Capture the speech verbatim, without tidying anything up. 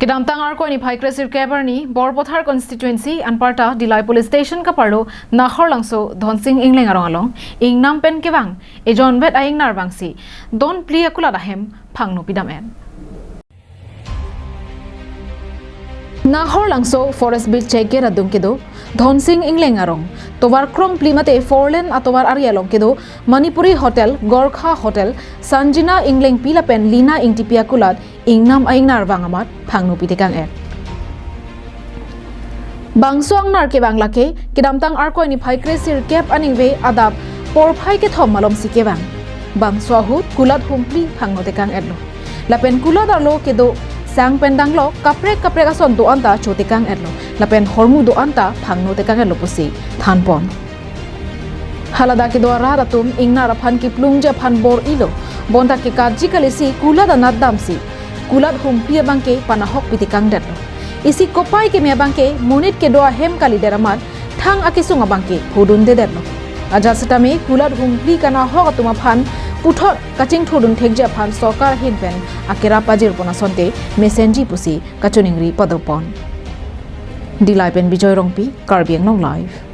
Kedamtang Arkoi niphai kre sirkep arni Borpathar constituency anparta Dillai police station kaparlo Nahor Langso Dhonsing Engleng arong along ingnam pen kevang ejonvet a-ingnar vangsi don phli akulat ahem phangno pidam-et. Nahor Langso Forest Beat check gate adung kedo Dhonsing Engleng arong tovar krongphli mate four lane atovar ari along kedo Manipuri Hotel, Gorkha Hotel, Sanjina Englengpi lapen Lina Ingtipi akulat ingnam a-ingnar vang amat phangno pitekang-et. Bangso a-ingnar kevang lake kedamtang Arkoi niphai kre sirkep aningve adap porphai kethom malomsi kevang. Bangso ahut kulat hum phli phangno tekang-etlo. Lapen kulat arlo kedo sang pen danglok kaprek kaprek ason do-an ta chotekang-etlo. Lapen hormu do-an ta phangno tekang-etlo pusi thanpon. Haladak kedo arat atum ingnar aphan kiplungji aphan bor-ilo. Bonta ke karji kalisi kulat anat damsi kulat hum phli abangke panahok pitekangdetlo. Isi kopai keme abangke monit kedo ahem kalidet amat thang akesung abangke phodundedetlo. Ajat setame kulat hum phli kanahok atum aphan puthot kachingthurdun thekji aphan sorkar ahin pen akerap pajirpon asonte mesenji pusi kachiningri padopon. Dillai pen Bijoy Rongpi, Karbi Anglong Live.